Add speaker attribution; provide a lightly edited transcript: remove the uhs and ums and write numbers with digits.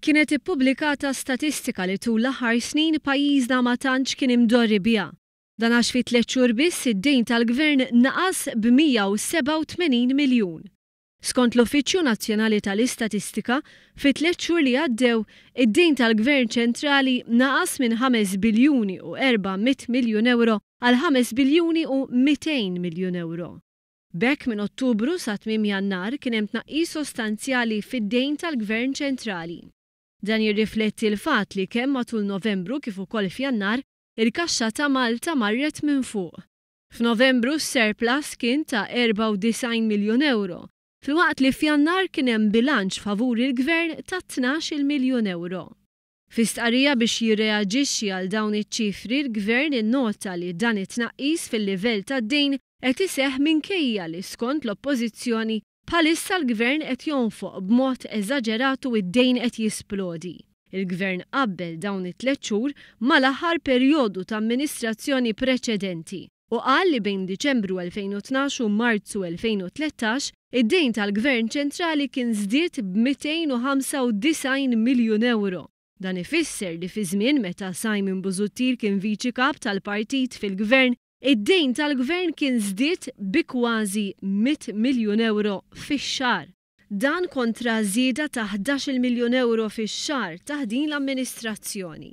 Speaker 1: Kienet ippubblikata statistika li tul l-aħħar snin pajjiżna ma tantx kien imdorri biha. Dan għax fi tliet xhur biss id-dejn tal-Gvern naqas b'187 miljun. Skont l-Uffiċċju Nazzjonali tal-Istatistika, fit-tliet xhur li għaddew, id-dejn tal-Gvern ċentrali naqas minn ħames biljuni u 400 miljun ewro għal ħames biljuni u 200 miljun ewro. B'hekk minn Ottubru sa tmiem Jannar kien hemm tnaqqis sostanzjali fid-dejn tal-Gvern ċentrali. Dan jirrifletti l-fatt li kemm matul Novembru kif ukoll f'Jannar, il-kaxxa ta' Malta marret minn fuq. F'Novembru s-surplus kien ta' 94 miljun ewro, filwaqt li f'Jannar kien hemm bilanċ favur il-Gvern ta' 12-il miljun ewro. Fi stqarrija biex jirreaġixxi għal dawn iċ-ċifri, l-Gvern innota li dan it-tnaqqis fil-livell tad-dejn qed iseħħ minkejja li skont l-Oppożizzjoni, bħalissa l-Gvern qed jonfoq b'mod eżaġerat u d-dejn qed jisplodi. Il-Gvern qabbel dawn it-tliet xhur mal-aħħar perjodu ta' amministrazzjoni preċedenti u qal li bejn Diċembru 2012 u Marzu 2013 id-dejn tal-Gvern ċentrali kien żdied b'295 miljun ewro. Dan ifisser li fi żmien meta Simon Busuttil kien Viċi Kap tal-partit fil-Gvern, id-dejn tal-Gvern kien żdied bi kważi mitt miljun ewro fix-xahar. Dan kontra żieda ta' ħdax-il miljun ewro fix-xahar taħt din l-amministrazzjoni.